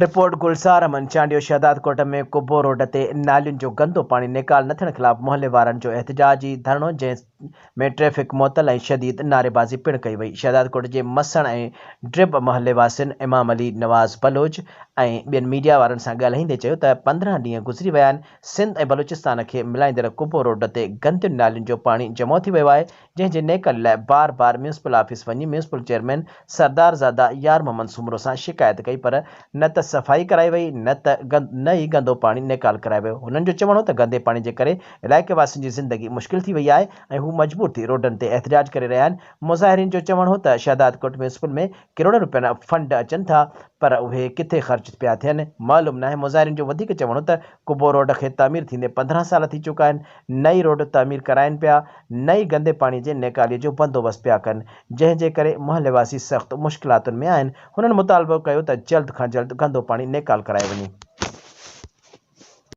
Report, Gulzar Ahmed Chandio, Shahdadkot ۾ قبو road تي نالين جو گندو پاڻي نيڪال نه ٿيڻ خلاف محلي وارن جو احتجاجي ڌرڻو جنهن ۾ ٽريفڪ معطل ۽ شديد نعريبازي پڻ ڪئي وئي شهدادڪوٽ جي مسڻ ۽ ڊرب محلي واسين امام علي نواز بلوچ ۽ ٻين ميڊيا وارن سان ڳالهائيندي چيو ته 15 ڏينهن گذري ويا آهن سنڌ ۽ بلوچستان کي ملائيندڙ قبو روڊ تي گندين نالين جو پاڻي جمع ٿي ويو آهي جنهن جي نيڪالي لاء بار بار ميونسپل آفيس وڃي ميونسپل چيئرمين سردار زاده يار محمد سومرو سان شڪايت ڪئي پر نه ته صفائي ڪرائي وئي نه ته نه ئي گندو پاڻي نيڪال ڪرايو ويو هنن جو چوڻ هو ته گندي پاڻي جي ڪري علائقي واسين جي زندگي مشڪل ٿي وئي آهي ۽ هو مجبور ٿي روڊن تي احتجاج ڪري رهيا آهن مظاهرين جو چوڻ هو ته شهدادڪوٽ ميونسپل ۾ ڪروڙين روپين فنڊ اچن ٿا پر اهي ڪٿي خرچ پيا ٿين معلوم ناهي مظاهرين جو وڌيڪ چوڻ هو ته قبو روڊ کي تعمير ٿيندي 15 سال ٿي چڪا آهن نه ئي روڊ تعمير ڪرائين پيا نه ئي گندي پاڻي جي نيڪالي جو بندوبست پيا ڪن جنهن جي ڪري محلي واسي سخت مشڪلاتن ۾ آهن هنن مطالبو ڪيو ته جلد کان جلد گندو پاڻي نيڪال ڪرايو وڃي.